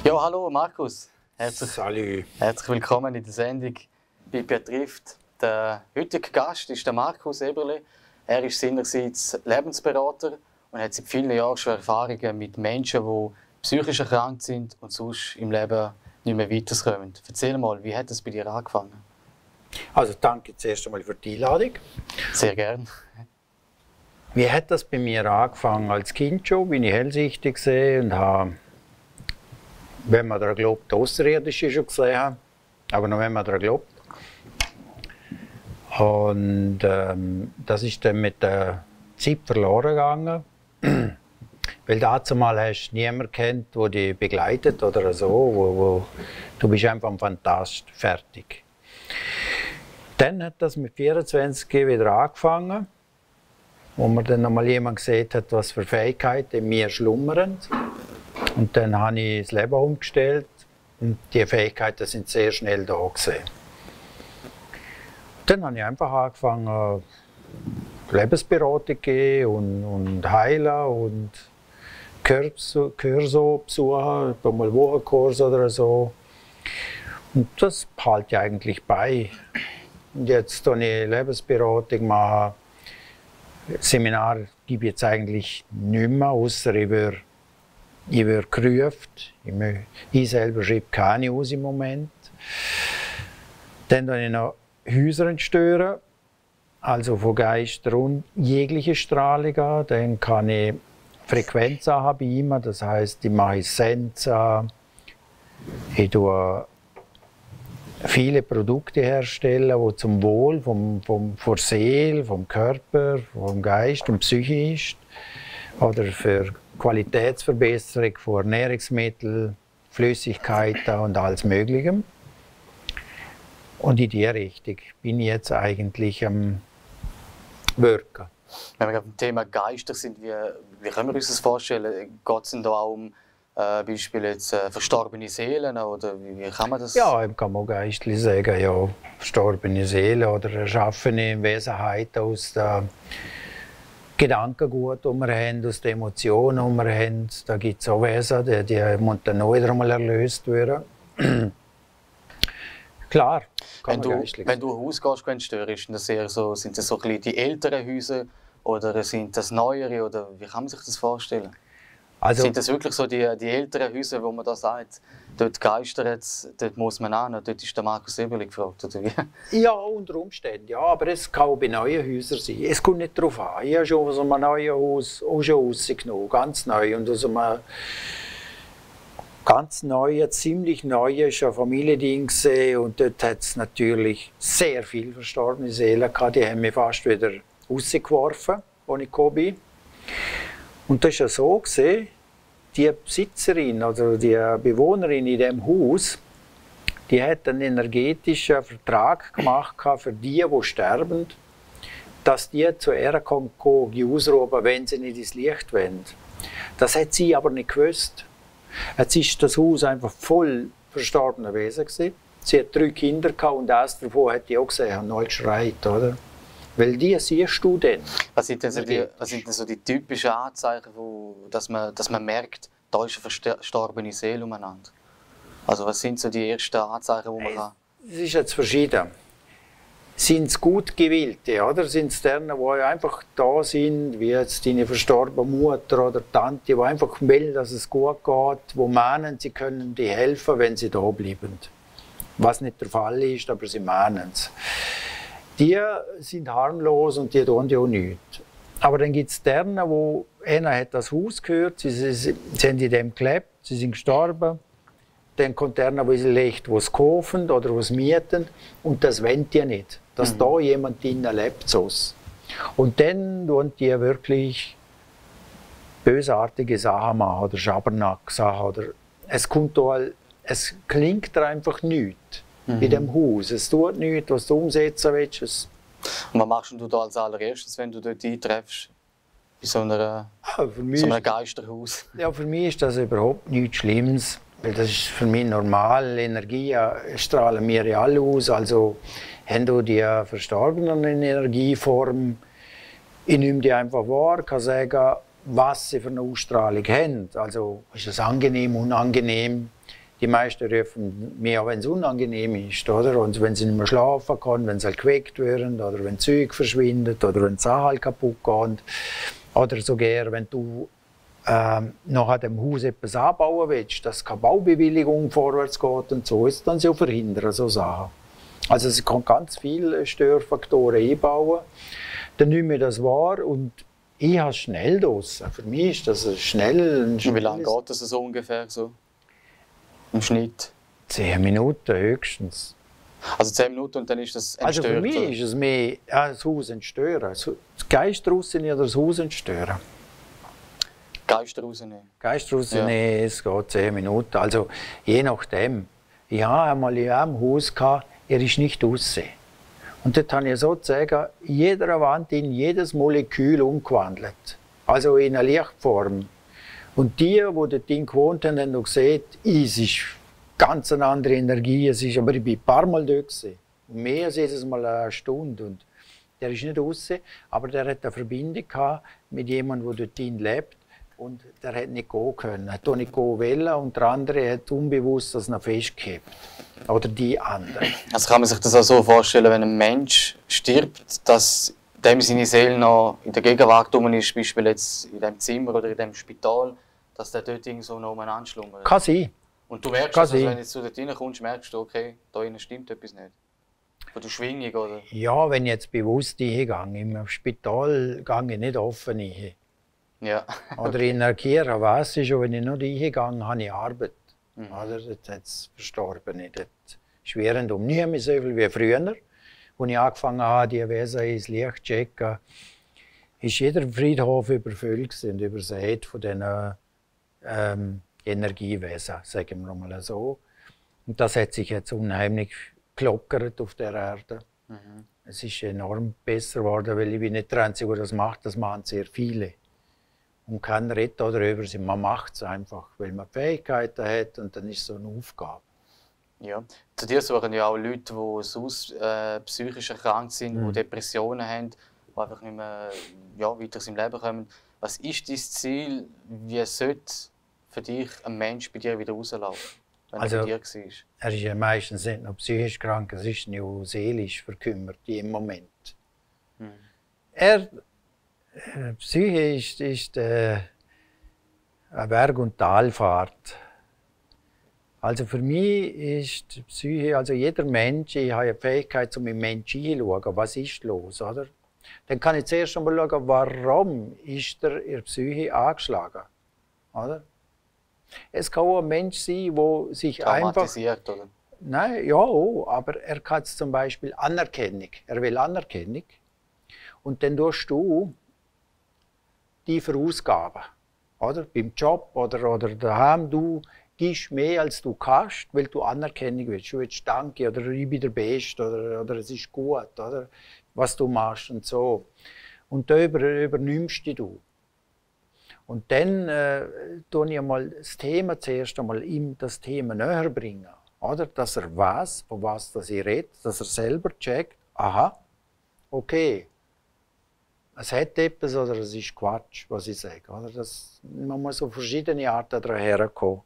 Ja, hallo Markus. Salut. Herzlich willkommen in der Sendung «Biblia trifft». Der heutige Gast ist der Markus Eberle. Er ist seinerseits Lebensberater und hat seit vielen Jahren schon Erfahrungen mit Menschen, die psychisch erkrankt sind und sonst im Leben nicht mehr weiterkommen. Erzähl mal, wie hat es bei dir angefangen? Also danke zuerst einmal für die Einladung. Sehr gern. Wie hat das bei mir angefangen? Als Kind schon bin ich hellsichtig gesehen und habe, wenn man daran glaubt, Außerirdische schon gesehen haben. Aber noch wenn man daran glaubt. Und das ist dann mit der Zeit verloren gegangen. Weil dazu mal hast du niemanden kennt, der dich begleitet oder so. Du bist einfach ein Fantast, fertig. Dann hat das mit 24 wieder angefangen, wo man dann einmal jemand gesehen hat, was für Fähigkeiten in mir schlummern. Und dann habe ich das Leben umgestellt und die Fähigkeiten sind sehr schnell da gewesen. Dann habe ich einfach angefangen, Lebensberatung geben und heilen und Kurse besuchen, mal Wochenkurs oder so. Und das halte ich eigentlich bei. Und jetzt mache ich Lebensberatung, mache Seminar gebe ich jetzt eigentlich nicht mehr, außer ich werde gerufen. Ich selber schreibe keine aus im Moment. Dann habe ich noch Häuser entstören, also von Geistern und jegliche Strahlung an. Dann kann ich Frequenzen haben bei ihm, das heisst, ich mache Essenzen, ich tue viele Produkte herstellen, die zum Wohl der Seele, vom Körper, vom Geist und Psyche ist. Oder für Qualitätsverbesserung von Ernährungsmitteln, Flüssigkeiten und alles Mögliche. Und in diese Richtung bin ich jetzt eigentlich am Wirken. Wenn wir beim Thema Geister sind, wie können wir uns das vorstellen? Geht es da auch um Beispiel jetzt verstorbene Seelen oder wie kann man das? Ja, kann man geistlich sagen, ja, verstorbene Seelen oder erschaffene Wesenheiten aus dem Gedankengut, das wir haben, aus den Emotionen, die wir haben. Da gibt es auch Wesen, die müssen dann noch wieder einmal erlöst werden. Klar, kann man geistlich wenn du ein Haus gehst, störst, sind das so ein bisschen die älteren Häuser oder sind das neuere oder wie kann man sich das vorstellen? Also, sind das wirklich so die älteren Häuser, wo man da sagt, dort geistert es, dort muss man hin, dort ist der Markus Eberle gefragt, oder wie? Ja, unter Umständen, ja, aber es kann auch bei neuen Häusern sein. Es kommt nicht darauf an. Ich habe schon aus einem neuen Haus auch schon rausgenommen, ganz neu. Und aus einem ganz neuen, ziemlich neuen, ist ein Familiending gesehen und dort hat es natürlich sehr viele verstorbene Seelen gehabt. Die haben mich fast wieder rausgeworfen, als ich gekommen bin. Und das war ja so gesehen, die Besitzerin oder die Bewohnerin in diesem Haus, die hat einen energetischen Vertrag gemacht für die sterben, dass die zu ihr kommen, ausrufen, wenn sie nicht ins Licht wollen. Das hat sie aber nicht gewusst. Jetzt war das Haus einfach voll verstorbener Wesen gewesen. Sie hat 3 Kinder gehabt und eines davon hat die auch gesehen, hat neu geschreit, oder? Weil die siehst du dann. Was sind denn so die typischen Anzeichen, dass man merkt, da ist eine verstorbene Seele umeinander? Also was sind so die ersten Anzeichen, die man kann? Es ist jetzt verschieden. Sind es gut gewillte, oder? Sind es die, die einfach da sind, wie jetzt deine verstorbene Mutter oder Tante, die einfach will, dass es gut geht, die meinen, sie können dir helfen, wenn sie da bleiben. Was nicht der Fall ist, aber sie meinen es. Die sind harmlos und die tun ja auch nichts. Aber dann gibt es deren, wo einer hat das Haus gehört, sie haben in dem gelebt, sie sind gestorben. Dann kommt der, der vielleicht was kaufen oder was mieten und das wollen die nicht, dass da jemand drinnen lebt. So. Und dann tun die wirklich bösartige Sachen machen oder Schabernack-Sachen. Es klingt dir einfach nichts. In dem Haus. Es tut nichts, was du umsetzen willst. Und was machst du da als allererstes, wenn du dort eintreffst? In so einem Geisterhaus? Ja, für mich ist das überhaupt nichts Schlimmes. Weil das ist für mich normal. Energie strahlen wir ja alle aus. Also haben du die Verstorbenen in Energieform. Ich nehme die einfach wahr, kann sagen, was sie für eine Ausstrahlung haben. Also ist es angenehm, unangenehm. Die meisten rufen mehr, wenn es unangenehm ist, oder? Und wenn sie nicht mehr schlafen kann, wenn sie halt geweckt werden, oder wenn Zeug verschwindet, oder wenn die Sachen halt kaputt gehen. Oder sogar, wenn du nach dem Haus etwas anbauen willst, dass keine Baubewilligung vorwärts geht und so, ist dann so verhindern, so Sachen. Also es kann ganz viele Störfaktoren einbauen. Dann nehme ich das wahr und ich habe es schnell draussen. Für mich ist das schnell. Wie lange geht das so ungefähr so? Im Schnitt? 10 Minuten höchstens. Also 10 Minuten und dann ist das entstört? Also für mich oder? ist es mehr das Haus entstören. Das Geist draussen oder das Haus entstören. Geist rausnehmen? Geist rausnehmen, es geht 10 Minuten. Also je nachdem. Ich hatte einmal in einem Haus, er ist nicht draussen. Und dort habe ich sozusagen jeder Wand in jedes Molekül umgewandelt. Also in eine Lichtform. Und die dort gewohnt haben, haben gesehen, es ist ganz eine andere Energie. Aber ich bin ein paar Mal dort gewesen. Und mehr als jedes Mal eine Stunde. Und der ist nicht draussen, aber der hat eine Verbindung gehabt mit jemandem, der dort lebt. Und der hat nicht gehen können. Er hat nicht gehen wollen und der andere hat unbewusst das noch festgehabt. Oder die andere. Also kann man sich das auch so vorstellen, wenn ein Mensch stirbt, dass dem seine Seele noch in der Gegenwart rum ist, beispielsweise jetzt in dem Zimmer oder in dem Spital, dass der dort irgendwo noch umeinander schlummert? Kann sein. Und du merkst, also, wenn du dort reinkommst, merkst du, okay, da innen stimmt etwas nicht. Von der Schwingung, oder? Ja, wenn ich jetzt bewusst hingehe, im Spital gehe ich nicht offen hin. Ja. Oder in einer Kirche weiss ich schon, wenn ich noch reingehe, habe ich Arbeit. Oder? Jetzt hat es Verstorbene. Dort ist während nie mehr so viel wie früher. Als ich angefangen habe, die Wesen ins Licht zu checken, ist jeder Friedhof überfüllt und übersät von diesen Energiewesen, sagen wir mal so. Und das hat sich jetzt unheimlich gelockert auf der Erde. Es ist enorm besser geworden, weil ich bin nicht der Einzige, der das macht, das machen sehr viele. Und keiner redet darüber, man macht es einfach, weil man Fähigkeiten hat und dann ist es so eine Aufgabe. Ja. Zu dir suchen ja auch Leute, die sonst psychisch erkrankt sind, die Depressionen haben, die einfach nicht mehr weiter im Leben kommen. Was ist dein Ziel? Wie sollte für dich ein Mensch bei dir wieder rauslaufen, wenn er bei dir war? Er ist ja meistens nicht nur psychisch krank, er ist nur seelisch verkümmert im Moment. Psyche ist eine Berg- und Talfahrt. Also für mich ist Psyche, also jeder Mensch, ich habe eine Fähigkeit, um im Menschen hinzuschauen, was ist los, oder? Dann kann ich zuerst einmal schauen, warum ist er in der Psyche angeschlagen, oder? Es kann auch ein Mensch sein, der sich einfach... Traumatisiert, oder? Nein, ja, auch, aber er kann zum Beispiel Anerkennung, er will Anerkennung und dann tust du die verausgaben, oder? Beim Job oder daheim, du gibst mehr als du kannst, weil du Anerkennung willst. Du willst Danke oder ich bin der Beste oder es ist gut, oder? Was du machst und so. Und da übernimmst du. Und dann tue ich einmal das Thema zuerst einmal ihm das Thema näher bringen, oder? Dass er weiß, von was das ich rede, dass er selber checkt, aha, okay. Es hat etwas oder es ist Quatsch, was ich sage. Oder? Man muss auf verschiedene Arten daher kommen.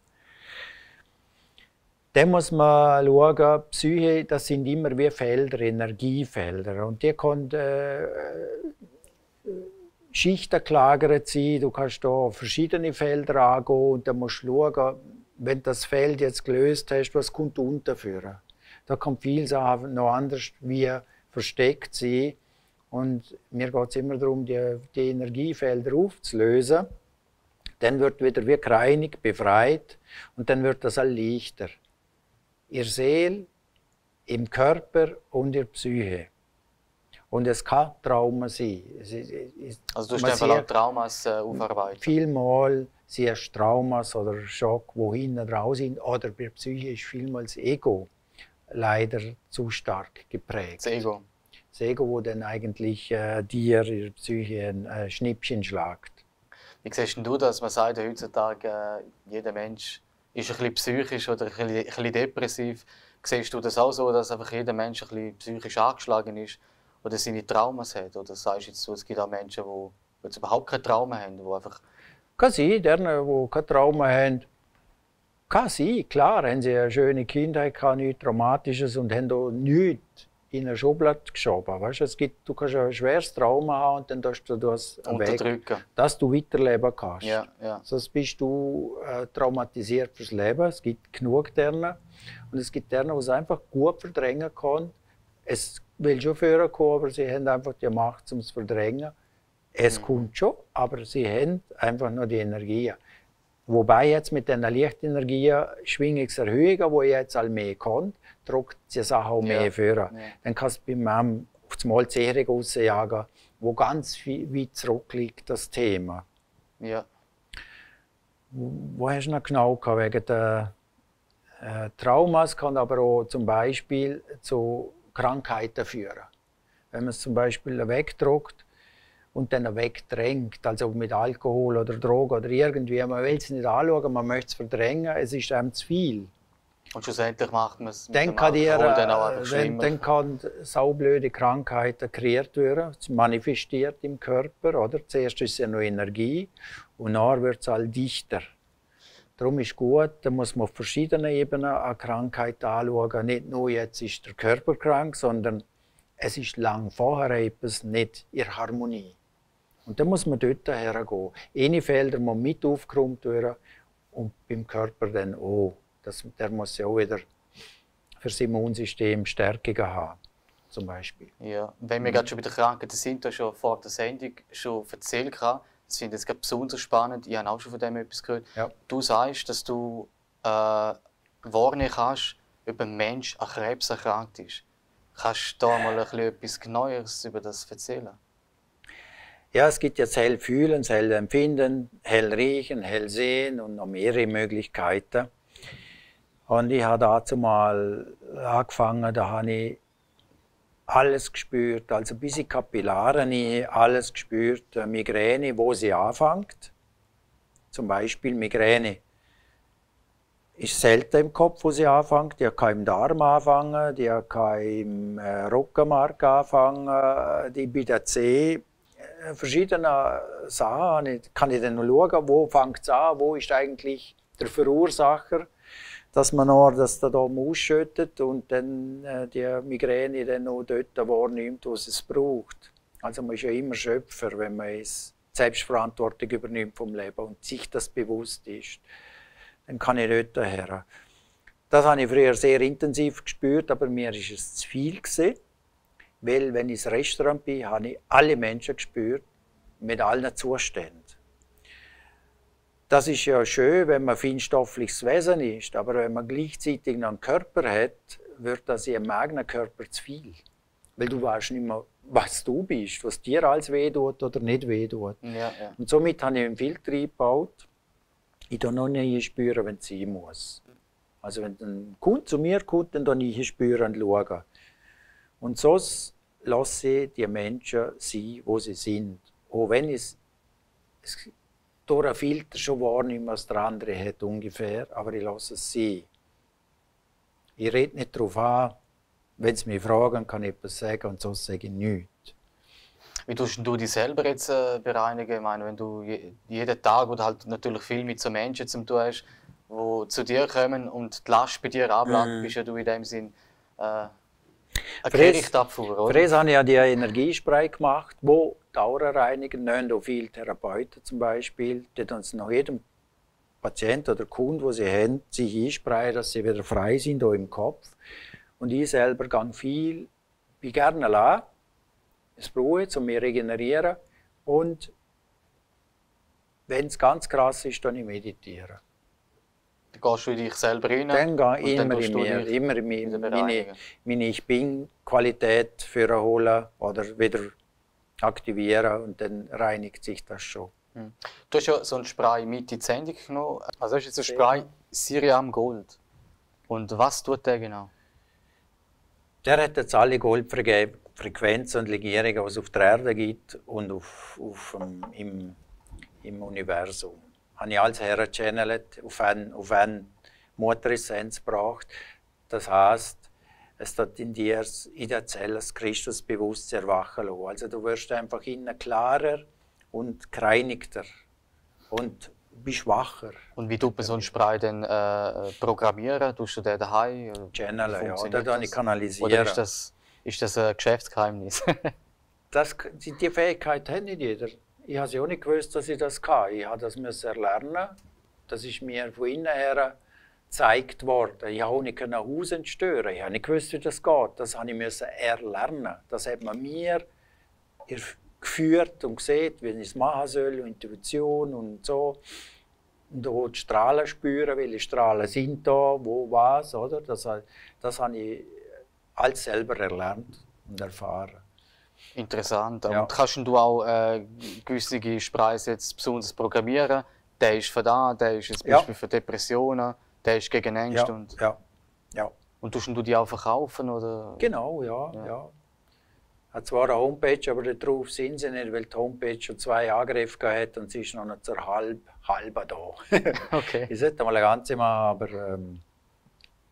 Dann muss man schauen, Psyche, das sind immer wie Felder, Energiefelder. Und die können Schichten gelagert sein. Du kannst da verschiedene Felder angehen und dann musst du schauen, wenn das Feld jetzt gelöst hast, was kommt unten führen. Da kann viel Sachen noch anders wie versteckt sein. Und mir geht es immer darum, die Energiefelder aufzulösen. Dann wird wieder wie gereinigt, befreit und dann wird das all leichter. In der Seele, im Körper und in der Psyche. Und es kann Trauma sein. Also du hast einfach Traumas aufarbeiten? Vielmal siehst du Traumas oder Schock, die hinten drauf sind. Oder bei der Psyche ist vielmals das Ego leider zu stark geprägt. Das Ego? Das Ego, das dann eigentlich dir in der Psyche ein Schnippchen schlägt. Wie siehst du das? Man sagt ja heutzutage, jeder Mensch ist ein bisschen psychisch oder ein bisschen depressiv. Siehst du das auch so, dass einfach jeder Mensch ein bisschen psychisch angeschlagen ist oder seine Traumas hat? Oder sagst du jetzt so, es gibt auch Menschen, die jetzt überhaupt keine Trauma haben? Die einfach kann sein, die keine Trauma haben. Kann sein, klar, haben sie eine schöne Kindheit gehabt, nichts Traumatisches und haben da nichts in eine Schublade geschoben. Weißt, du kannst ein schweres Trauma haben und dann tust du das unterdrücken, dass du weiterleben kannst. Ja, ja. Sonst bist du traumatisiert fürs Leben. Es gibt genug deren. Und es gibt deren, die es einfach gut verdrängen können. Es will schon vorkommen, aber sie haben einfach die Macht, um es zu verdrängen. Es kommt schon, aber sie haben einfach nur die Energie. Wobei jetzt mit den Lichtenergien Schwingungserhöhungen, die jetzt all mehr kann, drückt die Sache auch mehr vor. Ja. Dann kannst du beim Mann auf das Mal Zehrung rausjagen, wo ganz weit zurückliegt, das Thema. Ja. Wo hast du noch genau gehabt? Wegen der Traumas kann aber auch zum Beispiel zu Krankheiten führen. Wenn man es zum Beispiel wegdrückt und dann wegdrängt, also mit Alkohol oder Drogen oder irgendwie. Man will es nicht anschauen, man möchte es verdrängen, es ist einem zu viel. Und schlussendlich macht man es mit dann dem kann Alkohol dann auch einfach schlimmer. Dann kann saublöde Krankheiten kreiert werden, es manifestiert im Körper. Oder? Zuerst ist es ja noch Energie und nachher wird es halt dichter. Darum ist gut, da muss man auf verschiedenen Ebenen eine Krankheit anschauen. Nicht nur jetzt ist der Körper krank, sondern es ist lang vorher etwas nicht in Harmonie. Und dann muss man dort hergehen. Eine Felder muss mit aufgeräumt werden und beim Körper dann auch. Der muss ja auch wieder für das Immunsystem Stärkungen haben, zum Beispiel. Ja, wenn wir gerade schon bei den Krankheiten sind, du hast schon vor der Sendung schon erzählt, das finde ich jetzt besonders spannend, ich habe auch schon von dem etwas gehört. Ja. Du sagst, dass du wahrnehmen kannst, ob ein Mensch an Krebs erkrankt ist. Kannst du da mal etwas Neues über das erzählen? Ja, es gibt jetzt hell fühlen, hell empfinden, hell riechen, hell sehen und noch mehrere Möglichkeiten. Und ich habe dazu mal angefangen, da habe ich alles gespürt, also bis in Kapillaren alles gespürt. Migräne, wo sie anfängt. Zum Beispiel Migräne ist selten im Kopf, wo sie anfängt. Die kann im Darm anfangen, die kann im Rückenmark anfangen, die bei der Zehe. Verschiedene Sachen kann ich dann noch schauen, wo fängt es an, wo ist eigentlich der Verursacher, dass man noch das da ausschüttet und dann die Migräne dann noch dort wahrnimmt, wo es braucht. Also man ist ja immer Schöpfer, wenn man es Selbstverantwortung übernimmt vom Leben und sich das bewusst ist. Dann kann ich dort her. Das habe ich früher sehr intensiv gespürt, aber mir ist es zu viel gewesen. Weil, wenn ich ins Restaurant bin, habe ich alle Menschen gespürt, mit allen Zuständen. Das ist ja schön, wenn man ein feinstoffliches Wesen ist, aber wenn man gleichzeitig noch einen Körper hat, wird das im eigenen Körper zu viel. Weil du weißt nicht mehr, was du bist, was dir als weh tut oder nicht weh tut. Ja, ja. Und somit habe ich einen Filter eingebaut. Ich kann noch nicht spüren, wenn es sein muss. Also wenn ein Kunde zu mir kommt, dann kann ich spüren und schauen. Und so lasse ich die Menschen sein, wo sie sind. Auch wenn ich es durch einen Filter schon wahrnehme, was der andere hat, ungefähr, aber ich lasse es sein. Ich rede nicht darauf an, wenn sie mich fragen, kann ich etwas sagen und sonst sage ich nichts. Wie tust du dich selber jetzt bereinigen? Ich meine, wenn du jeden Tag, wo du halt natürlich viel mit so Menschen zu tun hast, die zu dir kommen und die Last bei dir abladen, bist ja du in dem Sinn eine Kirchtabfuhr, oder? Für das habe ich ja die Energiespray gemacht, wo die Aura reinigen. Nehmen auch viele Therapeuten zum Beispiel, die dann nach jedem Patient oder Kunden, den sie haben, sich einsprayen, dass sie wieder frei sind auch im Kopf. Und ich selber gehe bin gerne allein, es brauche um mich regenerieren. Und wenn es ganz krass ist, dann meditiere. Dann gehst du in dich selber rein? Dann gehe ich immer in mir, meine Ich Bin-Qualität holen oder wieder aktivieren und dann reinigt sich das schon. Du hast ja so einen Spray mit in die Sendung genommen. Also das ist jetzt ein Spray Siriam Gold. Und was tut der genau? Der hat jetzt alle Goldfrequenzen und Legierungen, die es auf der Erde gibt und im Universum. Habe ich alles hergechannelt, auf eine Mutteressenz gebracht. Das heisst, es wird in dir, in der Zelle, das Christusbewusstsein erwachen lassen. Also du wirst einfach innen klarer und gereinigter. Und bist wacher. Und wie tut man so einen Spray dann programmieren? Tust du den daheim? Channel, ja, oder dann ich kanalisieren. Oder ist das ein Geschäftsgeheimnis? Die Fähigkeit hat nicht jeder. Ich habe ja auch nicht gewusst, dass ich das kann. Ich habe das erlernen. Das ist mir von innen her gezeigt worden. Ich konnte auch nicht ein Haus entstören. Ich habe nicht gewusst, wie das geht. Das habe ich erlernen. Das hat man mir geführt und gesehen, wie ich es machen soll, Intuition und so. Und auch die Strahlen spüren, welche Strahlen sind da, wo was, oder? Das habe ich alles selber erlernt und erfahren. Interessant. Ja. Und kannst du auch gewisse Sprays jetzt besonders programmieren? Der ist für das, der ist jetzt zum Beispiel für Depressionen, der ist gegen Ängste. Ja. Und tust du die auch verkaufen? Oder? Genau, ja. Hat zwar eine Homepage, aber darauf sind sie nicht, weil die Homepage schon 2 Angriffe hat und sie ist noch nicht zur halber da. Okay. Ich sollte mal eine ganze machen, aber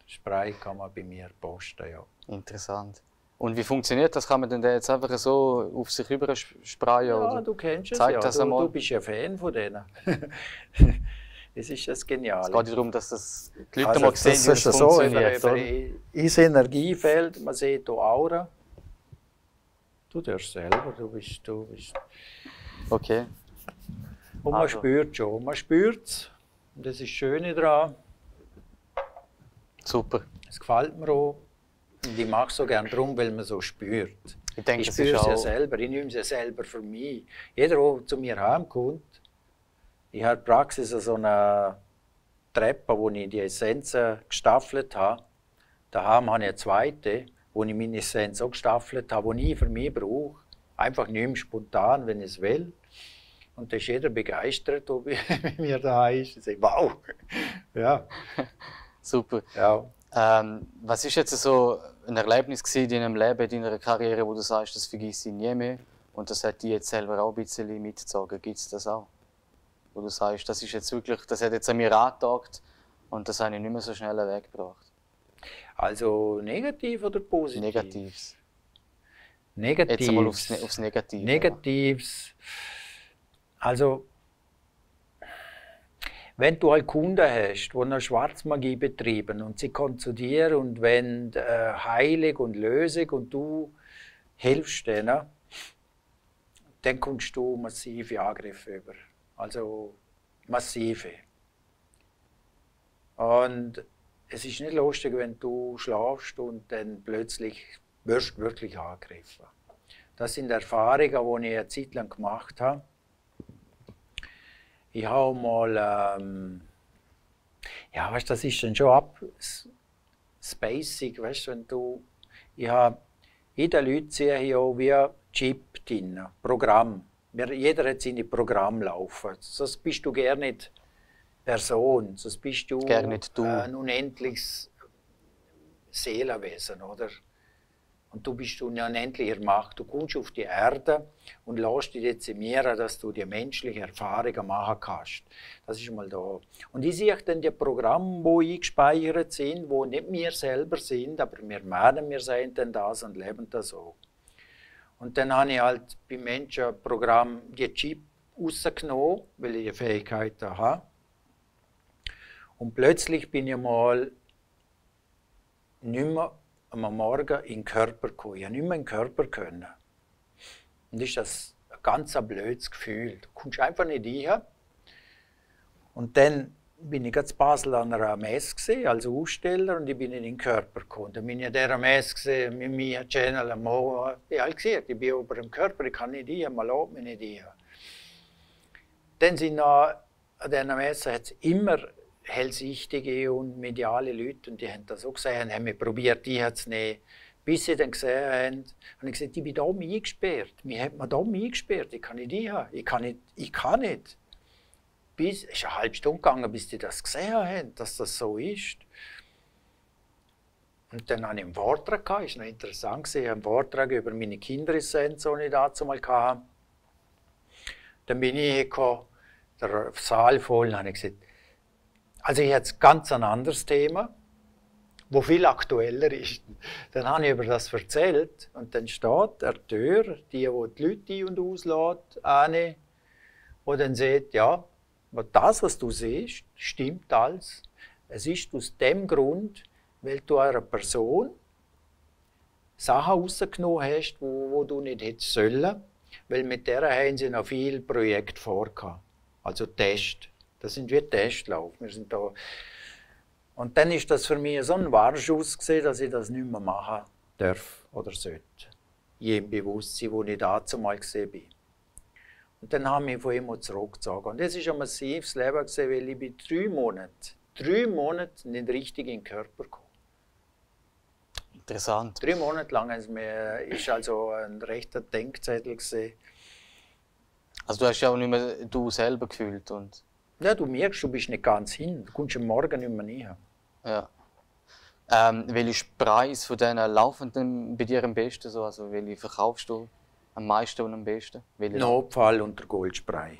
Spray kann man bei mir posten, ja. Interessant. Und wie funktioniert das? Kann man denn jetzt einfach so auf sich rüber sprayen? Ja, oder? du kennst es Zeigt ja. das einmal? Du bist ja Fan von denen. Das ist das Geniale. Es geht darum, dass die Leute Also, mal sehen, wie das funktioniert. So, ins Energiefeld, man sieht hier Aura. Du darfst selber, du bist. Okay. Und man spürt schon, man spürt es. Und das ist das Schöne daran. Super. Es gefällt mir auch. Und ich mache es so gerne darum, weil man so spürt. Ich spüre es ja selber, ich nehme es ja selber für mich. Jeder, der zu mir heimkommt, ich habe in der Praxis so eine Treppe, wo ich die Essenzen gestaffelt habe. Daheim habe ich eine zweite, wo ich meine Essenz auch gestaffelt habe, die ich für mich brauche. Einfach nicht mehr spontan, wenn ich es will. Und da ist jeder begeistert, ob ich mit mir da ist. Ich sage, wow! Ja. Super. Ja. Was ist jetzt so ein Erlebnis in deinem Leben, in deiner Karriere, wo du sagst, das vergisst ich nie mehr und das hat dich jetzt selber auch ein bisschen mitgezogen? Gibt es das auch? Wo du sagst, das ist jetzt wirklich, das hat jetzt an mir angetagt und das habe ich nicht mehr so schnell weggebracht? Also negativ oder positiv? Negatives. Negatives. Jetzt einmal aufs Negative. Negatives. Also, wenn du einen Kunden hast, der eine Schwarzmagie betrieben und sie kommt zu dir und wenn heilig und lösig und du hilfst denen, dann kommst du massive Angriffe über. Also massive. Und es ist nicht lustig, wenn du schlafst und dann plötzlich wirst du wirklich angegriffen. Das sind Erfahrungen, die ich eine Zeit lang gemacht habe. Ich habe mal, ja, weißt, das ist dann schon basic, weißt, wenn du, ich habe in den Leuten sehe ich auch wie ein Chip drin, Programm. Jeder hat seine Programm laufen. Sonst bist du gar nicht Person, sonst bist du ein unendliches Seelenwesen, oder? Und du bist unendlicher Macht. Du kommst auf die Erde und lässt dich dezimieren, dass du die menschlichen Erfahrungen machen kannst. Das ist mal da. Und ich sehe dann die Programme, die eingespeichert sind, die nicht wir selber sind, aber wir meinen, wir seien dann das und leben das so. Und dann habe ich halt bei Menschen ein Programm, die Chip rausgenommen, weil ich die Fähigkeiten habe. Und plötzlich bin ich mal nicht mehr am Morgen in den Körper gekommen. Ich konnte nicht mehr in den Körper können. Und das ist das ein ganz blödes Gefühl. Du kommst einfach nicht rein. Und dann bin ich in Basel an einer Messe als Aussteller und ich bin in den Körper gekommen. Dann bin ich an dieser Messe mit meinem Channel am Morgen. Ich habe gesagt, ich bin über dem Körper, ich kann nicht rein, man lässt mich nicht rein. Dann sind noch an dieser Messe hat's immer hellsichtige und mediale Leute und die haben das auch gesehen, haben mich probiert, die hat es nicht. Bis sie dann gesehen haben, habe ich gesagt, ich bin da eingesperrt. Mich hat man da eingesperrt, ich kann nicht rein. Ich kann nicht. Es ist eine halbe Stunde gegangen, bis die das gesehen haben, dass das so ist. Und dann hatte ich einen Vortrag, das war noch interessant, ich habe einen Vortrag über meine Kinderessenz, die ich dazu mal hatte. Dann bin ich gekommen, der Saal voll, und habe gesagt, also ich hatte ganz ein anderes Thema, das viel aktueller ist. Dann habe ich über das erzählt und dann steht der Tür, die Leute ein- und auslässt, eine, die dann sagt, ja, Aber das, was du siehst, stimmt alles. Es ist aus dem Grund, weil du einer Person Sachen rausgenommen hast, wo du nicht hättest sollen, weil mit der haben sie noch viele Projekte vorgehabt. Also Test. Das sind wie Testlauf. Wir sind da. Und dann ist das für mich so ein Warnschuss gewesen, dass ich das nicht mehr machen darf oder sollte. In dem Bewusstsein, wo ich dazu mal gesehen bin. Und dann haben wir von ihm zurückgezogen. Und das ist ein massives Leben gewesen, weil ich bin 3 Monate nicht richtig in den Körper gekommen. Interessant. 3 Monate lang ist also ein rechter Denkzettel gewesen. Also du hast ja auch nicht mehr du selber gefühlt und... Ja, du merkst, du bist nicht ganz hin. Du kommst am Morgen nicht mehr rein. Ja. Welcher Preis von denen laufen bei dir am besten? So? Also welche verkaufst du am meisten und am besten? Notfall und der Goldspray.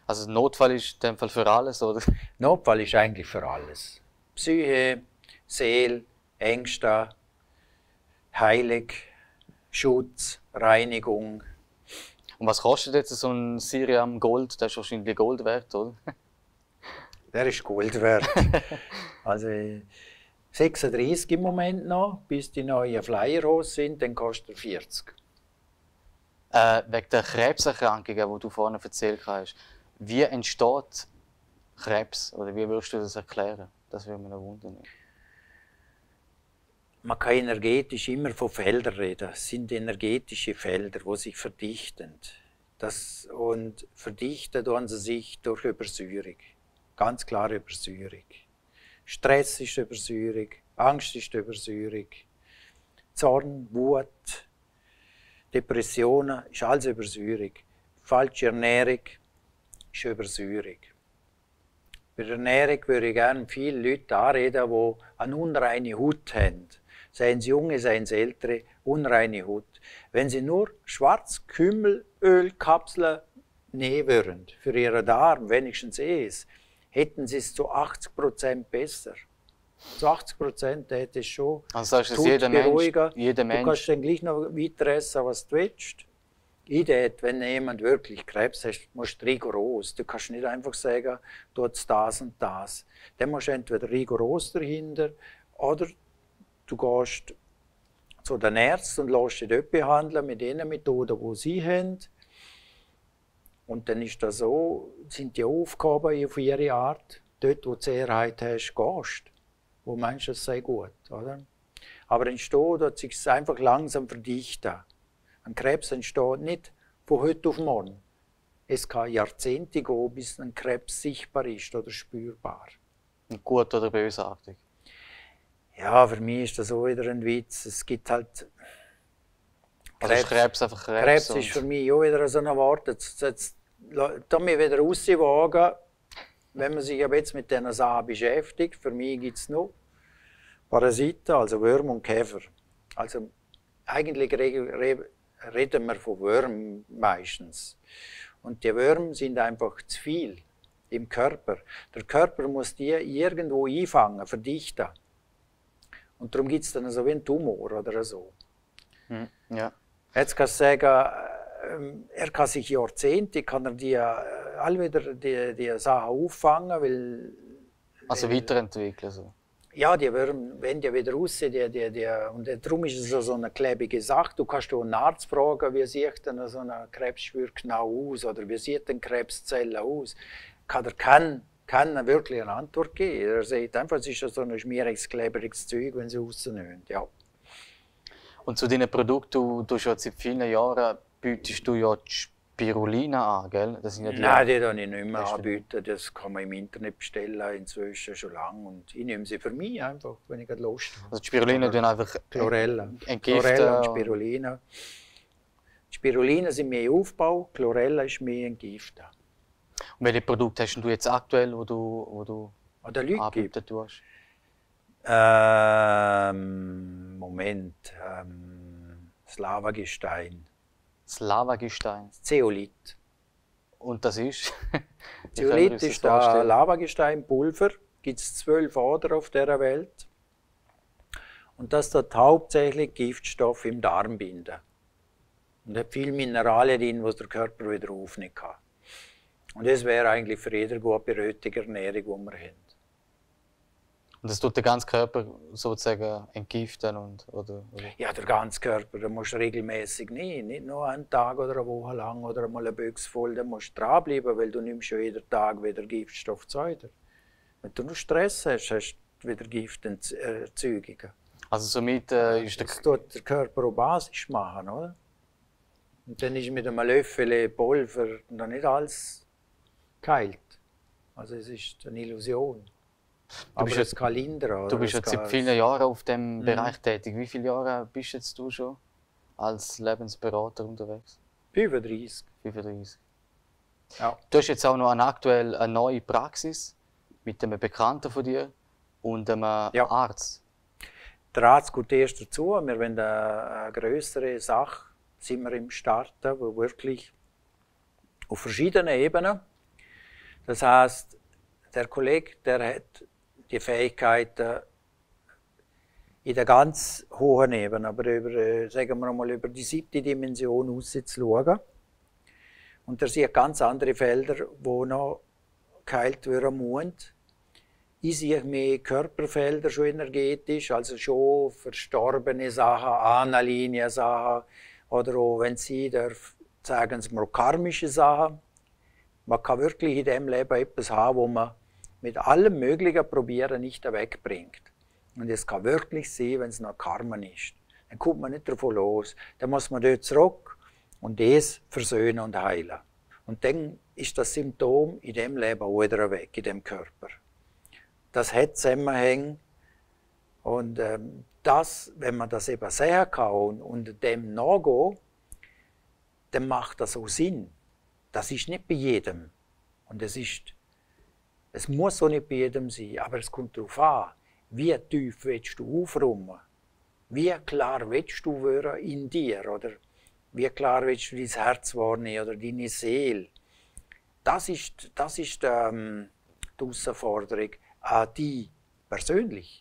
Also Notfall ist in dem Fall für alles, oder? Notfall ist eigentlich für alles. Psyche, Seele, Ängste, Heilig, Schutz, Reinigung. Und was kostet jetzt so ein Siriam Gold? Das ist wahrscheinlich Gold wert, oder? Der ist Gold wert. Also 36 im Moment noch, bis die neuen Flyer raus sind, dann kostet er 40. Wegen der Krebserkrankungen, die du vorhin erzählt hast, wie entsteht Krebs? Oder wie würdest du das erklären? Das würde mich noch wundern. Man kann energetisch immer von Feldern reden. Es sind energetische Felder, die sich verdichten. Und verdichten tun sie sich durch Übersäuerung. Ganz klar Übersäuerung. Stress ist Übersäuerung, Angst ist Übersäuerung, Zorn, Wut, Depressionen ist alles Übersäuerung. Falsche Ernährung ist Übersäuerung. Bei der Ernährung würde ich gerne viele Leute anreden, die eine unreine Haut haben. Seien sie junge, seien sie ältere, unreine Haut. Wenn sie nur Schwarzkümmelölkapseln nehmen würden, für ihren Darm, wenigstens es, hätten sie es zu 80% besser. Zu 80% hätte es schon. Also sagst du, jeder Mensch. Du kannst dann gleich noch weiter essen, was du willst. Wenn jemand wirklich Krebs hat, musst du rigoros. Du kannst nicht einfach sagen, du hast das und das. Dann musst du entweder rigoros dahinter oder du gehst zu den Ärzten und lässt dich dort behandeln mit den Methoden, die sie haben. Und dann ist das so, sind die Aufgaben auf ihre Art, dort wo du Sicherheit hast, gehst. Wo meinst du, das sei gut, oder? Aber entsteht, dass sich einfach langsam verdichten. Ein Krebs entsteht nicht von heute auf morgen. Es kann Jahrzehnte gehen, bis ein Krebs sichtbar ist oder spürbar. Gut oder bösartig? Ja, für mich ist das auch wieder ein Witz. Es gibt halt... Also ist Krebs einfach Krebs? Krebs ist für mich auch wieder so ein Wort. Jetzt mich wieder rauswagen, wenn man sich aber jetzt mit diesen Sachen beschäftigt. Für mich gibt es noch Parasiten, also Würmer und Käfer. Also eigentlich reden wir von Würmern meistens. Und die Würmer sind einfach zu viel im Körper. Der Körper muss die irgendwo einfangen, verdichten. Und darum gibt es dann so wie einen Tumor oder so. Ja. Jetzt kannst du sagen, er kann sich Jahrzehnte, kann er alle wieder die Sachen auffangen, weil... Also weiterentwickeln so. Ja, die Würmer, wenn die wieder aussehen, und darum ist es so eine klebige Sache. Du kannst einen Arzt fragen, wie sieht denn so eine Krebsschwür genau aus, oder wie sieht denn Krebszelle aus? Kann wirklich eine Antwort geben. Er sagt einfach, es ist so ein schmieriges, klebriges Zeug, wenn sie rausnehmen. Ja. Und zu deinen Produkten, du schon seit vielen Jahren bietest du ja die Spirulina an, gell? Das sind ja Nein, die kann ich nicht mehr anbieten. Das kann man im Internet bestellen, inzwischen schon lange. Und ich nehme sie für mich einfach, wenn ich Lust habe. Also die Spirulina tun einfach Chlorella. entgiften. Chlorella und Spirulina. Die Spirulina sind mehr Aufbau, Chlorella ist mehr Entgiften. Und welche Produkte hast du jetzt aktuell, wo du anbieten tust? Moment. Das Lavagestein. Das Lavagestein? Zeolit. Und das ist? Zeolit ist ein Lavagesteinpulver. Gibt es 12 Adern auf dieser Welt. Und das tut hauptsächlich Giftstoffe im Darm binden. Und hat viele Mineralien drin, die der Körper wieder aufnehmen kann. Und das wäre eigentlich für jeder gut bei der heutigen Ernährung, die wir haben. Und das tut den ganzen Körper sozusagen entgiften oder? Ja, der ganze Körper, da musst du regelmäßig nicht nur einen Tag oder eine Woche lang oder mal eine Büchse voll, da musst du dranbleiben, weil du nimmst schon jeden Tag wieder Giftstoff zu dir. Wenn du nur Stress hast, hast du wieder Gifterzeugungen. Also somit ist das tut der Körper auch basisch machen, oder? Und dann ist mit einem Löffel Pulver noch nicht alles geheilt. Also es ist eine Illusion. Aber es kann lindern. Du bist jetzt seit vielen Jahren auf diesem Bereich tätig. Wie viele Jahre bist jetzt du schon als Lebensberater unterwegs? 35. 35. Ja. Du hast jetzt auch noch aktuell eine neue Praxis mit einem Bekannten von dir und einem Arzt. Der Arzt kommt erst dazu. Wir wollen eine größere Sache sind wir im Starten, wo wirklich auf verschiedenen Ebenen. Das heißt, der Kollege, der hat die Fähigkeiten in der ganz hohen Ebene, aber über, sagen wir mal, über die 7. Dimension rauszuschauen. Und er sieht ganz andere Felder, wo noch geheilt werden müssen. Ich sehe mehr Körperfelder schon energetisch, also schon verstorbene Sachen, Ahnenlinien-Sachen, oder auch, wenn Sie darf, sagen Sie mal, karmische Sachen. Man kann wirklich in diesem Leben etwas haben, wo man mit allem Möglichen probieren nicht wegbringt. Und es kann wirklich sein, wenn es noch Karma ist. Dann kommt man nicht davon los. Dann muss man dort zurück und das versöhnen und heilen. Und dann ist das Symptom in dem Leben auch wieder weg, in dem Körper. Das hat Zusammenhänge. Und das, wenn man das eben sehen kann und dem nachgehen, dann macht das auch Sinn. Das ist nicht bei jedem. Und es muss auch nicht bei jedem sein, aber es kommt darauf an, wie tief willst du aufräumen? Wie klar willst du werden in dir? Oder wie klar willst du dein Herz wahrnehmen oder deine Seele? Das ist die Herausforderung an dich persönlich.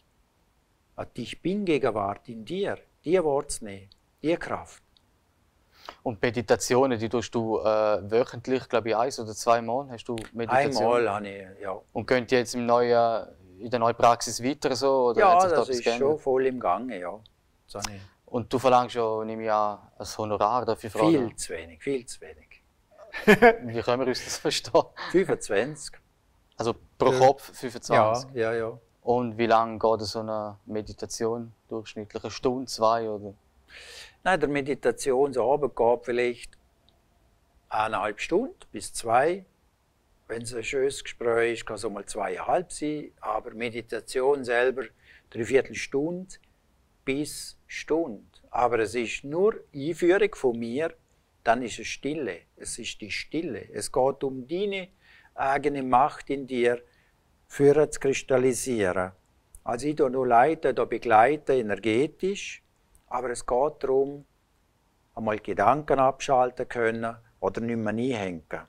An dich Bin-Gegenwart in dir, die wahrzunehmen, die Kraft. Und Meditationen, die tust du wöchentlich, glaube ich, 1 oder 2 Mal hast du Meditationen? Einmal habe ich, ja. Und könnt ihr jetzt in der neuen Praxis weiter so? Oder Ja, hat sich das da ist schon voll im Gange, ja. Und du verlangst ja, nehme ich an, ein Honorar dafür? Viel zu wenig, viel zu wenig. Wie können wir uns das verstehen? 25. Also pro Kopf 25? Ja. Und wie lange geht so eine Meditation durchschnittlich? 1 Stunde, 2 oder? Nein, der Meditationsabend geht vielleicht 1,5 Stunden bis 2. Wenn es ein schönes Gespräch ist, kann es auch mal 2,5 sein. Aber Meditation selber 3/4 Stunde bis Stunde. Aber es ist nur Einführung von mir, dann ist es Stille. Es ist die Stille. Es geht um deine eigene Macht in dir, für zu kristallisieren. Also ich nur leite, begleite energetisch, aber es geht darum, einmal Gedanken abschalten können oder nicht mehr einhängen.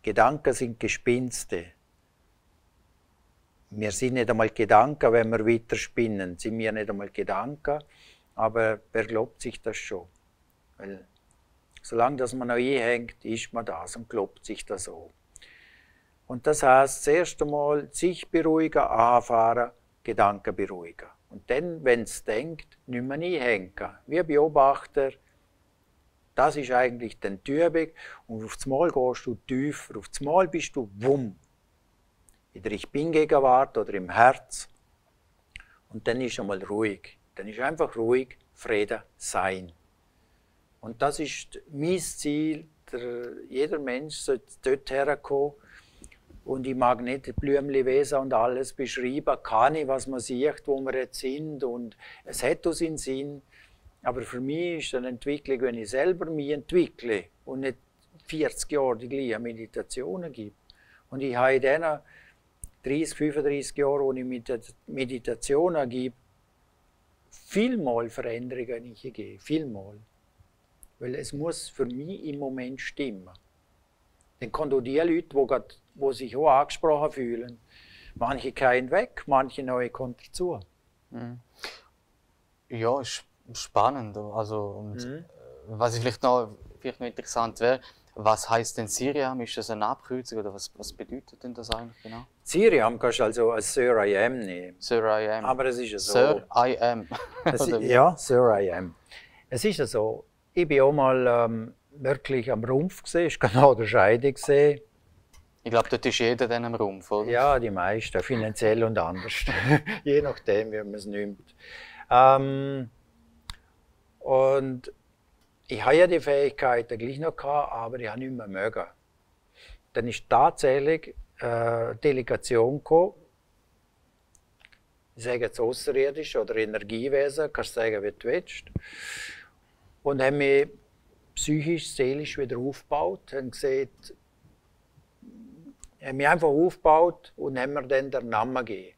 Gedanken sind Gespinste. Wir sind nicht einmal Gedanken, wenn wir weiter spinnen. Sind wir nicht einmal Gedanken, aber wer glaubt sich das schon? Weil solange dass man noch einhängt, ist man das und glaubt sich das auch. Und das heißt, das erste Mal sich beruhigen, anfahren, Gedanken beruhigen. Und dann, wenn es denkt, nicht mehr einhängen. Wie Beobachter, das ist eigentlich die Übung. Und auf das Mal gehst du tiefer, auf das Mal bist du wumm. In der Ich Bin-Gegenwart oder im Herz. Und dann ist einmal ruhig. Dann ist einfach ruhig, Frieden, Sein. Und das ist mein Ziel. Jeder Mensch sollte dort herkommen. Und ich mag nicht die Blümchenwesen und alles beschreiben, kann ich, was man sieht, wo wir jetzt sind. Und es hat auch seinen Sinn. Aber für mich ist eine Entwicklung, wenn ich selber mich entwickle und nicht 40 Jahre die gleichen Meditationen gebe. Und ich habe in diesen 30, 35 Jahren, wo ich Meditationen gebe, vielmal Veränderungen gegeben. Vielmal. Weil es muss für mich im Moment stimmen. Dann kommen auch die Leute, die sich auch angesprochen fühlen. Manche gehen weg, manche neue kommen dazu. Mhm. Ja, ist spannend. Also, und was vielleicht noch interessant wäre, Was heißt denn Siriam? Ist das eine Abkürzung oder was bedeutet denn das eigentlich genau? Siriam kannst du also als Sir I Am nehmen. Sir I am. Aber es ist ja so. Sir I am. Ja, Sir I Am. Es ist ja so, ich bin auch mal wirklich am Rumpf gesehen, ich kann auch der Scheide gesehen. Ich glaube, dort ist jeder dann am Rumpf, oder? Ja, die meisten, finanziell und anders. Je nachdem, wie man es nimmt. Und ich habe ja die Fähigkeiten gleich noch gehabt, aber ich habe nicht mehr mögen. Dann ist tatsächlich eine Delegation gekommen. Ich sage jetzt außerirdisch oder Energiewesen, kannst du sagen, wie du willst. Und haben mich psychisch, seelisch wieder aufgebaut. Haben gesagt, haben mich einfach aufgebaut und haben mir dann den Namen gegeben.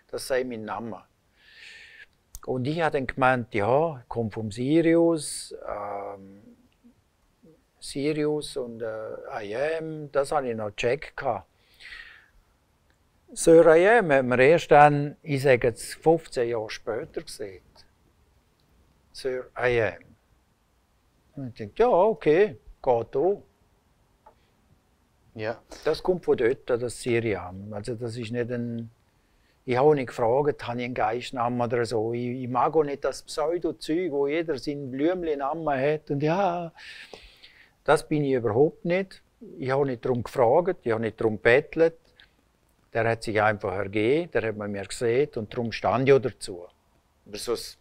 Das sei mein Name. Und ich habe dann gemeint, ja, ich komme vom Sirius, und I Am, das habe ich noch gecheckt. Sir I Am hat mir erst dann, ich sage jetzt 15 Jahre später gesehen. Sir I Am. Und ich dachte, ja, okay, geht auch. Ja. Das kommt von dort, das Siriam. Also das ist nicht ein... Ich habe auch nicht gefragt, habe ich einen Geistnamen oder so. Ich mag auch nicht das Pseudo-Zeug, wo jeder seinen Blümchen-Namen hat. Und ja, das bin ich überhaupt nicht. Ich habe nicht darum gefragt, ich habe nicht darum gebettelt. Der hat sich einfach ergeben, der hat mir gesehen und darum stand ich auch dazu. Aber sonst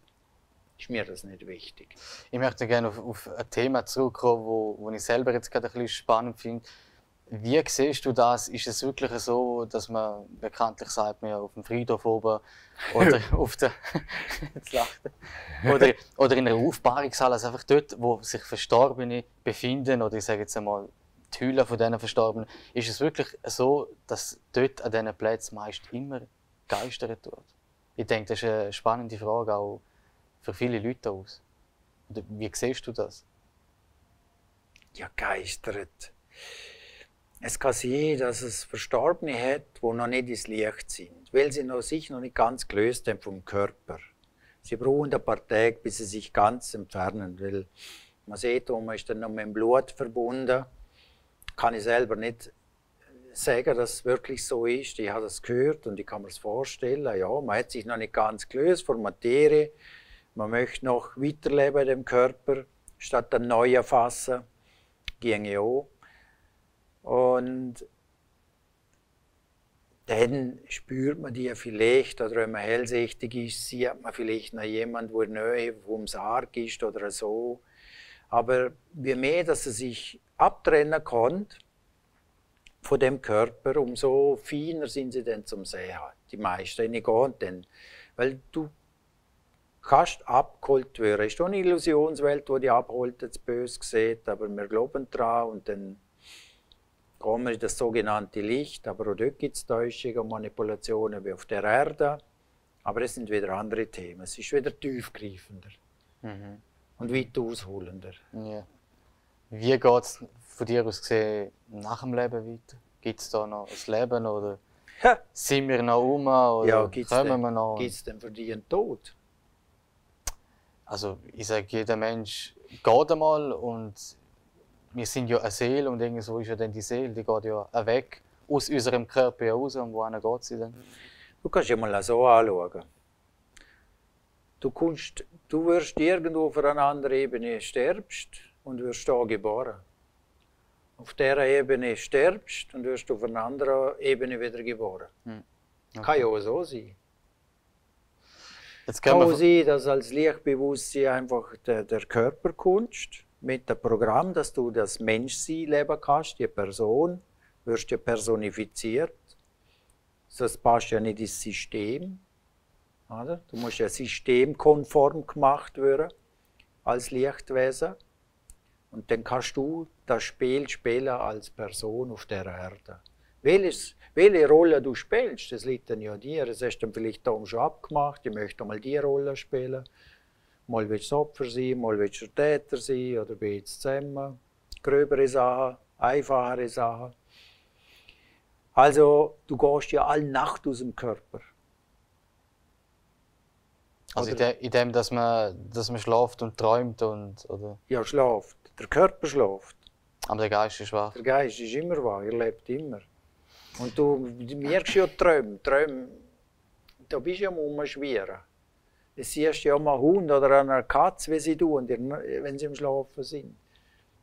ist mir das nicht wichtig. Ich möchte gerne auf ein Thema zurückkommen, wo ich selber jetzt gerade ein bisschen spannend finde. Wie siehst du das? Ist es wirklich so, dass man, bekanntlich sagt man ja, auf dem Friedhof oben oder auf der jetzt lacht er. Oder in einer Aufbahrungshalle, also einfach dort, wo sich Verstorbene befinden, oder ich sage jetzt einmal die Hülle von diesen Verstorbenen, ist es wirklich so, dass dort an diesen Plätzen meist immer geistert wird? Ich denke, das ist eine spannende Frage auch für viele Leute aus. Oder wie siehst du das? Ja, geistert. Es kann sein, dass es Verstorbene hat, die noch nicht ins Licht sind, weil sie sich noch nicht ganz gelöst haben vom Körper. Sie brauchen ein paar Tage, bis sie sich ganz entfernen, weil man sieht, man ist dann noch mit dem Blut verbunden. Kann ich selber nicht sagen, dass es wirklich so ist. Ich habe das gehört und ich kann mir das vorstellen. Ja, man hat sich noch nicht ganz gelöst von Materie. Man möchte noch weiterleben in dem Körper, statt ein neuer fassen. Ginge auch. Und dann spürt man die vielleicht, oder wenn man hellsichtig ist, sieht man vielleicht noch jemanden, der in der Nähe vom Sarg ist oder so. Aber je mehr, dass er sich abtrennen kann von dem Körper, umso feiner sind sie dann zum Sehen. Die meisten nicht gehen dann. Weil du kannst abgeholt werden. Es ist eine Illusionswelt, die dich abholt, jetzt böse sieht, aber wir glauben daran und dann kommen wir in das sogenannte Licht, aber auch dort gibt es Täuschungen und Manipulationen wie auf der Erde. Aber es sind wieder andere Themen. Es ist wieder tiefgreifender und weit ausholender. Ja. Wie geht es von dir aus gesehen nach dem Leben weiter? Gibt es da noch ein Leben oder sind wir noch oder ja, kommen wir noch? Gibt es denn für dich einen Tod? Also ich sage, jeder Mensch geht einmal und wir sind ja eine Seele und irgendwo ist ja dann die Seele, die geht ja weg aus unserem Körper heraus und wohin geht sie dann? Du kannst ja mal so anschauen. Du wirst irgendwo auf einer anderen Ebene sterbst und wirst da geboren. Auf dieser Ebene sterbst und wirst auf einer anderen Ebene wieder geboren. Okay. Kann ja auch so sein. Kann auch sein, dass als Lichtbewusstsein einfach der Körper kommst, mit dem Programm, dass du das Menschsein leben kannst, die Person, wirst ja personifiziert. Das passt ja nicht ins System. Oder? Du musst ja systemkonform gemacht werden als Lichtwesen. Und dann kannst du das Spiel spielen als Person auf der Erde. Welche Rolle du spielst, das liegt dann ja an dir. Das hast du dann vielleicht da schon abgemacht. Ich möchte mal die Rolle spielen. Mal willst du das Opfer sein, mal willst du der Täter sein oder beides zusammen. Gröbere Sachen, einfachere Sachen. Also, du gehst ja alle Nacht aus dem Körper. Also in dem, dass man schläft und träumt oder? Ja, schläft. Der Körper schläft. Aber der Geist ist wach. Der Geist ist immer wach, er lebt immer. Und du merkst ja Träume. Da bist du ja mal schwerer. Du siehst ja mal einen Hund oder eine Katze, wie sie tun, wenn sie im Schlafen sind.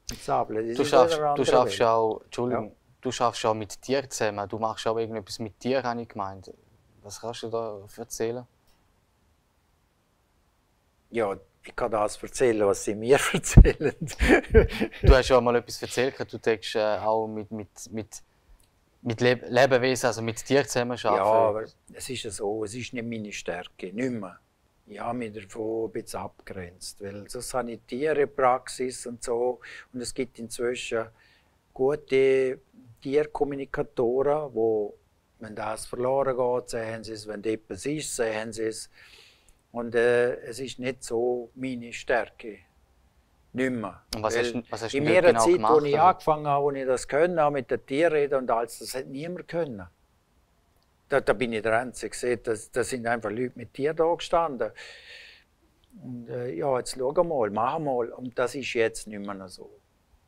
Du schaffst auch, Entschuldigung, ja. Du schaffst auch mit Tieren zusammen. Du machst auch irgendetwas mit Tieren, habe ich gemeint. Was kannst du da erzählen? Ja, ich kann das erzählen, was sie mir erzählen. Du hast ja mal etwas erzählt, du denkst auch mit Lebewesen, also mit Tieren zusammenarbeiten. Ja, aber es ist ja so, es ist nicht meine Stärke, nicht mehr. Ich habe mich davon ein bisschen abgegrenzt, weil sonst habe ich Tierpraxis und so. Und es gibt inzwischen gute Tierkommunikatoren, wo, wenn das verloren geht, sehen sie es, wenn etwas ist, sehen sie es. Und es ist nicht so meine Stärke. Nicht mehr. Und was hast du in meiner genau Zeit, gemacht? Als ich angefangen habe, wo ich das können, auch mit den Tieren reden und alles, das hat niemand können. Da bin ich der Einzige. Da sind einfach Leute mit Tieren da gestanden. Und ja, jetzt schau mal, mach mal. Und das ist jetzt nicht mehr so.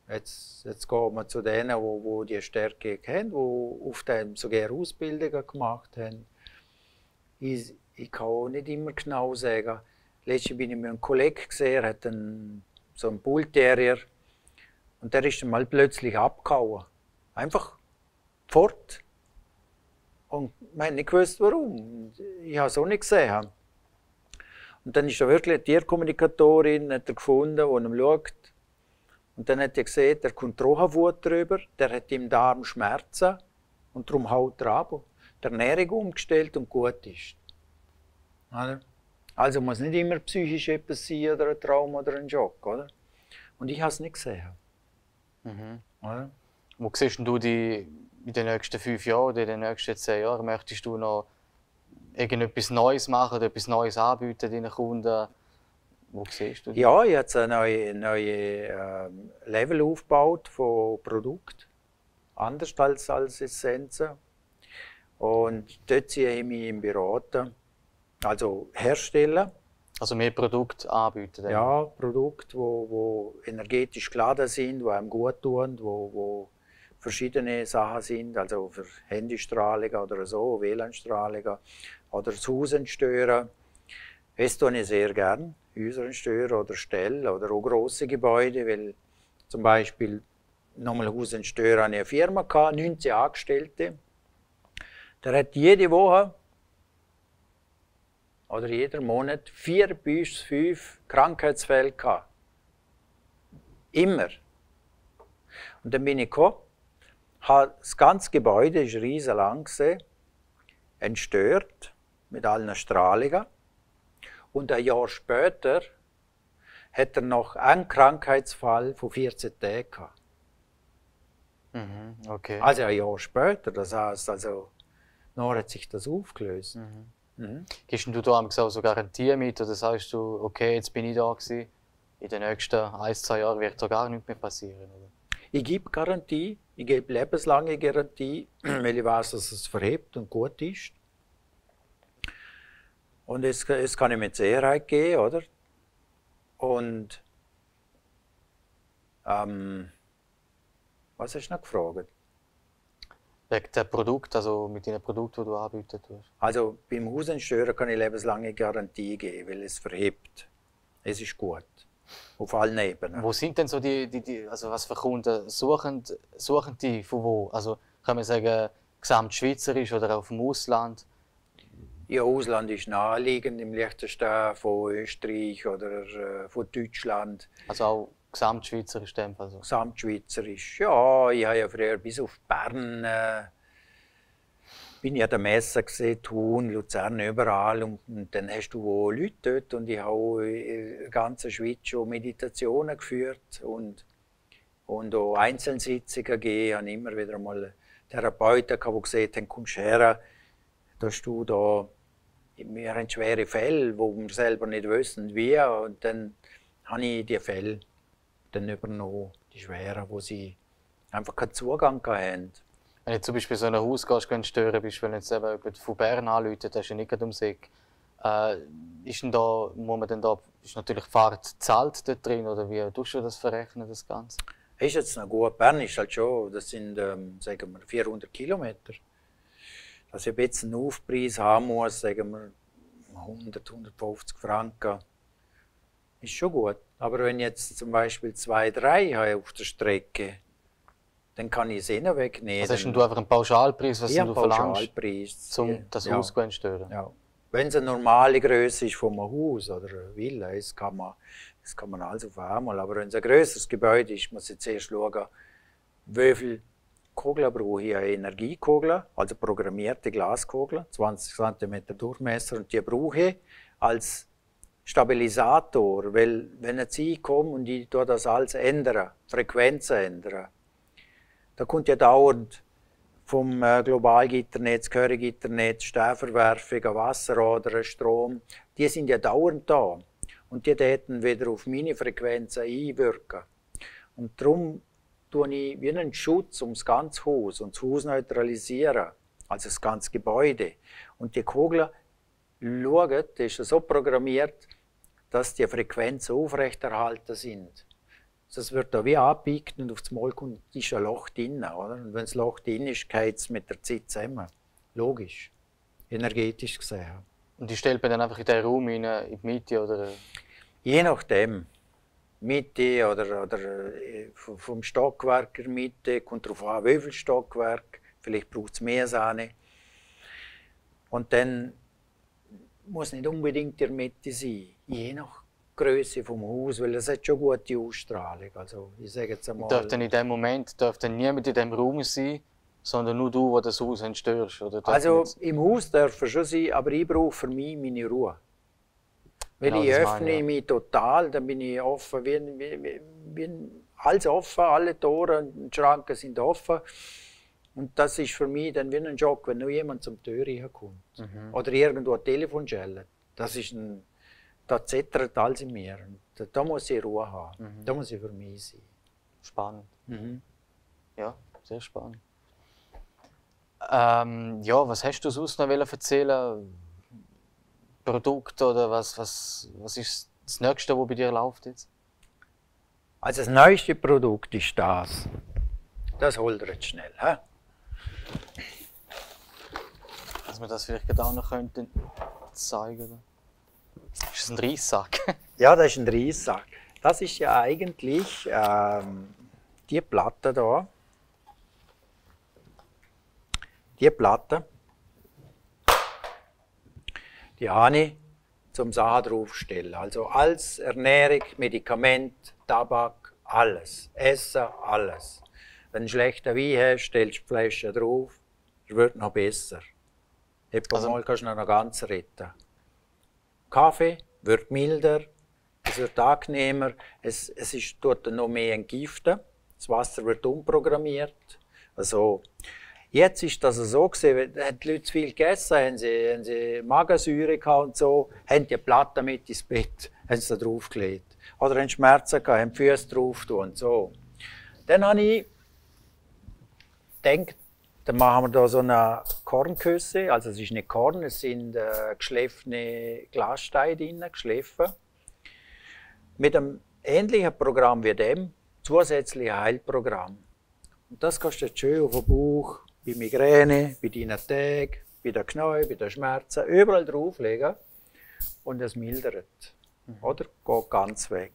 Jetzt gehen wir zu denen, die die Stärke haben, die auf dem sogar Ausbildungen gemacht haben. Ich kann auch nicht immer genau sagen. Letztens bin ich mit einem Kollegen gesehen, er hat so einen Bullterrier. Und der ist dann mal plötzlich abgehauen. Einfach fort. Und ich habe nicht gewusst, warum. Ich habe es auch nicht gesehen. Und dann ist da wirklich eine Tierkommunikatorin hat er gefunden, die ihm schaut. Und dann hat er gesehen, der kommt Trockenfutter drüber, der hat im Darm Schmerzen und darum haut er ab. Die Ernährung umgestellt und gut ist. Also muss nicht immer psychisch etwas sein oder ein Trauma oder ein Schock, oder? Und ich habe es nicht gesehen. Mhm. Oder? Wo siehst du dich in den nächsten 5 Jahren oder in den nächsten 10 Jahren? Möchtest du noch irgendetwas Neues machen oder etwas Neues anbieten deinen Kunden? Wo siehst du dich? Ja, ich habe ein neues Level aufgebaut von Produkten. Anders als Essenzen. Und dort ziehe ich mich im Beraten. Also herstellen. Also mehr Produkte anbieten? Dann. Ja, Produkte, die energetisch geladen sind, die einem gut tun, wo verschiedene Sachen sind, also für Handystrahlung oder so, WLAN-Strahlung oder das Haus entstören. Das tue ich sehr gern, Häuser entstören oder Ställe oder auch grosse Gebäude, weil zum Beispiel nochmal Haus entstören hatte ich eine Firma, 19 Angestellte. Der hat jede Woche oder jeden Monat 4 bis 5 Krankheitsfälle gehabt. Immer. Und dann bin ich gekommen, habe das ganze Gebäude, ist riesig lang gesehen, entstört mit allen Strahlungen. Und ein Jahr später hat er noch einen Krankheitsfall von 14 Tagen gehabt. Mhm, okay. Also ein Jahr später, das heißt, also, noch hat sich das aufgelöst. Mhm. Mhm. Gibst du da auch so Garantien mit oder sagst du, okay, jetzt bin ich da gewesen, in den nächsten 1-2 Jahren wird da gar nichts mehr passieren? Oder? Ich gebe Garantie, ich gebe lebenslange Garantie, weil ich weiß, dass es verhebt und gut ist. Und es kann ich mit Sicherheit geben, oder? Und was hast du noch gefragt? Wegen dem Produkt, also mit den Produkten, die du anbieten tust? Also beim Hausentstörer kann ich lebenslange Garantie geben, weil es verhebt. Es ist gut. Auf allen Ebenen. Wo sind denn so also was für Kunden suchen die von wo? Also kann man sagen, gesamtschweizerisch oder auch vom Ausland? Ja, Ausland ist naheliegend, im Liechtenstein, von Österreich oder von Deutschland. Also auch gesamtschweizerisch in dem Fall so? Gesamtschweizerisch, ja. Ich habe ja früher bis auf Bern bin ich an der Messe gesehen, Thun, Luzern, überall. Und dann hast du auch Leute dort. Und ich habe auch in der ganzen Schweiz schon Meditationen geführt und auch Einzelsitzungen gegeben. Ich habe immer wieder mal Therapeuten, die gesagt haben, kommst her, dass du da, wir haben schwere Fälle, wo wir selber nicht wissen, wie. Und dann habe ich die Fälle dann übernommen, die schweren, wo sie einfach keinen Zugang haben. Wenn du zum Beispiel so ein Haus gehst, stören bist, wenn jetzt eben von Bern anrufen, das ist ja nicht gerade ums Eck. Ist natürlich Fahrt zahlt dort drin oder wie tust du das verrechnen, das Ganze? Ist jetzt noch gut. Bern ist halt schon, das sind, sagen wir, 400 Kilometer. Dass ich jetzt einen Aufpreis haben muss, sagen wir, 100, 150 Franken, ist schon gut. Aber wenn ich jetzt zum Beispiel 2, 3 habe auf der Strecke, dann kann ich es eh noch wegnehmen. Also hast du einfach einen Pauschalpreis, was du verlangst, Pauschalpreis, um das Haus zu stören? Ja. Wenn es eine normale Größe ist von einem Haus oder einer Villa, das kann man alles auf einmal. Aber wenn es ein grösseres Gebäude ist, muss ich zuerst schauen, wie viele Kugeln brauche ich. Eine Energiekugel, also programmierte Glaskugel, 20 cm Durchmesser, und die brauche ich als Stabilisator, weil wenn eine Zeit kommt und ich das alles ändere, Frequenzen ändere, da kommt ja dauernd vom Globalgitternetz, Gehörgitternetz, Sternverwerfung, ein Wasser oder Strom, die sind ja dauernd da. Und die täten wieder auf meine Frequenzen einwirken. Und darum tue ich wie einen Schutz ums ganze Haus und das Haus neutralisieren, also das ganze Gebäude. Und die Kugel schauen, die ist so programmiert, dass die Frequenzen aufrechterhalten sind. Das wird da wie abbiegt und auf das Mal kommt, ist ein Loch drin, oder? Und wenn das Loch drin ist, geht es mit der Zeit zusammen. Logisch. Energetisch gesehen. Und die stellt man dann einfach in den Raum in die Mitte, oder? Je nachdem. Mitte oder vom Stockwerk in der Mitte, kommt darauf an, wie viel Stockwerk. Vielleicht braucht es mehr Sahne. Und dann muss nicht unbedingt in der Mitte sein. Je nach Größe vom Haus, weil das hat schon gute Ausstrahlung. Also ich sage jetzt einmal. Darf dann in dem Moment niemand in dem Raum sein, sondern nur du, der das Haus entstörst? Oder also im Haus dürfen schon sein, aber ich brauche für mich meine Ruhe. Wenn Genau, ich öffne mich total, dann bin ich offen, alles offen, alle Tore und Schranken sind offen. Und das ist für mich dann wie ein Schock, wenn nur jemand zum Tür kommt. Oder irgendwo ein Telefon schellt. Das ist da zittert alles in mir. Da muss ich Ruhe haben. Da muss ich für mich sein. Spannend. Ja, sehr spannend. Ja, was hast du sonst noch erzählen? Produkt oder was ist das Nächste, was bei dir läuft jetzt? Also das neueste Produkt ist das. Das holt ihr jetzt schnell. He? Dass wir das vielleicht auch noch könnten zeigen. Ist das ein Reissack? Ja, das ist ein Reissack. Das ist ja eigentlich die Platte da. Die Platte, die habe ich zum Sachen draufstellen. Also als Ernährung, Medikament, Tabak, alles. Essen, alles. Wenn du einen schlechten Wein hast, stellst du die Flasche drauf, es wird noch besser. Etwa mal kannst du noch ganz retten. Kaffee wird milder, es wird angenehmer, es ist dort noch mehr entgiften. Das Wasser wird umprogrammiert. Also, jetzt ist das so gewesen, wenn die Leute zu viel gegessen haben, sie Magensäure gehabt und so, haben die Platte mit ins Bett, haben sie da draufgelegt. Oder haben Schmerzen gehabt, haben die Füße drauf und so. Dann habe ich gedacht, dann machen wir da so eine Kornküsse, also es ist nicht Korn, es sind geschliffene Glassteine drin, geschliffen. Mit einem ähnlichen Programm wie dem, zusätzlich ein Heilprogramm. Und das kannst du jetzt schön auf den Bauch, bei Migräne, bei deinen Tagen, bei den Knien, bei den Schmerzen, überall drauflegen und es mildert. Oder? Geht ganz weg.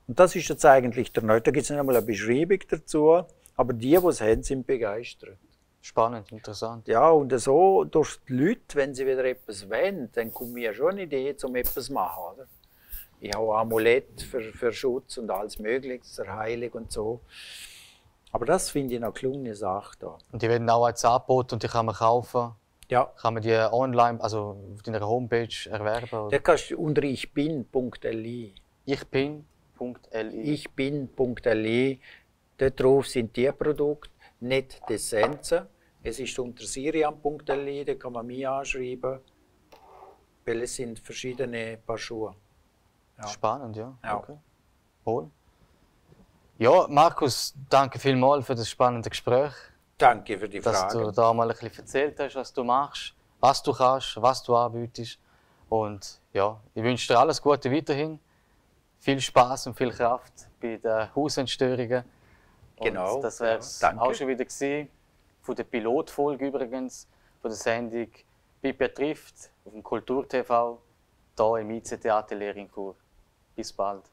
Und das ist jetzt eigentlich der Neue. Da gibt es nicht einmal eine Beschreibung dazu, aber die es haben, sind begeistert. Spannend, interessant. Ja, und so durch die Leute, wenn sie wieder etwas wollen, dann kommt mir schon eine Idee, um etwas zu machen. Oder? Ich habe Amulett für Schutz und alles Mögliche, zur Heilung und so. Aber das finde ich eine gelungene Sache da. Und die werden auch als Angebot und die kann man kaufen? Ja. Kann man die online, also auf deiner Homepage erwerben? Oder? Da kannst du unter ichbin.li. ichbin.li. ichbin.li. Dort drauf sind die Produkte, nicht die Essenzen. Es ist unter sirian.li, da kann man mich anschreiben, weil es sind verschiedene Paar Schuhe. Ja. Spannend, ja. Ja. Okay. Cool. Ja, Markus, danke vielmals für das spannende Gespräch. Danke für die Frage. Dass du da mal ein bisschen erzählt hast, was du machst, was du kannst, was du anbietest. Und ja, ich wünsche dir alles Gute weiterhin. Viel Spaß und viel Kraft bei den Hausentstörungen. Genau. Und das wäre es Danke. auch schon wieder gewesen, von der Pilotfolge übrigens, von der Sendung Pipia trifft auf dem Kultur-TV, hier im ICT-Atelier in Chur. Bis bald.